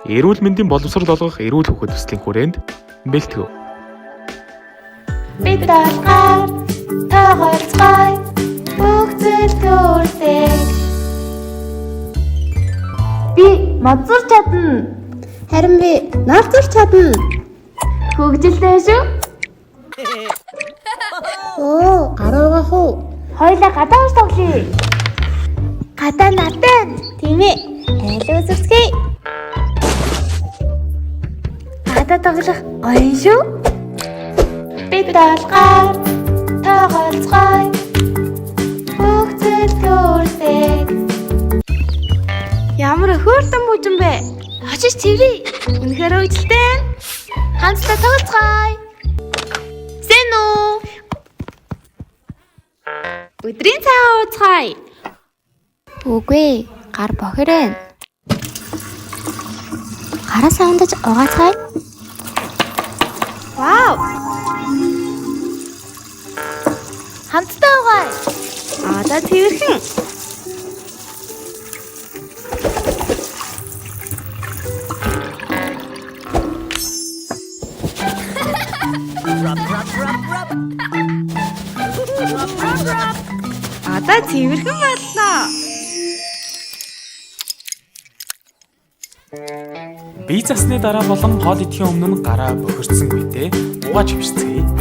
Эрүүл мэндийн боловсрол олгох эрүүл хүүхэд төслийн хүрээнд бэлтгэв. Бид алгаар тоглоцгоё бүх зүйл төрдөг. Би модзурч чадна. Харин би нарзарч чадна. Хөгжилтэй шүү. Оо, гараа угаах уу? Хоёлаа гадаа унш тоглоё. Гадаа нартай. Тийм ээ. Айл үзэрцгээе. Гадаа тоглох гоё шүү. Бид алгаар тоглоцгоё бүх зүйл төрдөг. Ямар хөөрхөн бүжин бэ? Очиж цэврий. Үнэхээр хөгжилтэй. Хамтдаа тоглоцгоё. Сэн үү? Өдрийн цагаан ууцгаая. Үгүй, гар бохир байна. Гараа саундаж угаацгаая. Вау! Хамтдаа угаая. Одоо цэвэрхэн. Одоо цэвэрхэн боллоо. Бие засны дараа болон хоол идэхийн өмнө нь гараа бохирдсонгүй дээ угааж хөвшцгээе.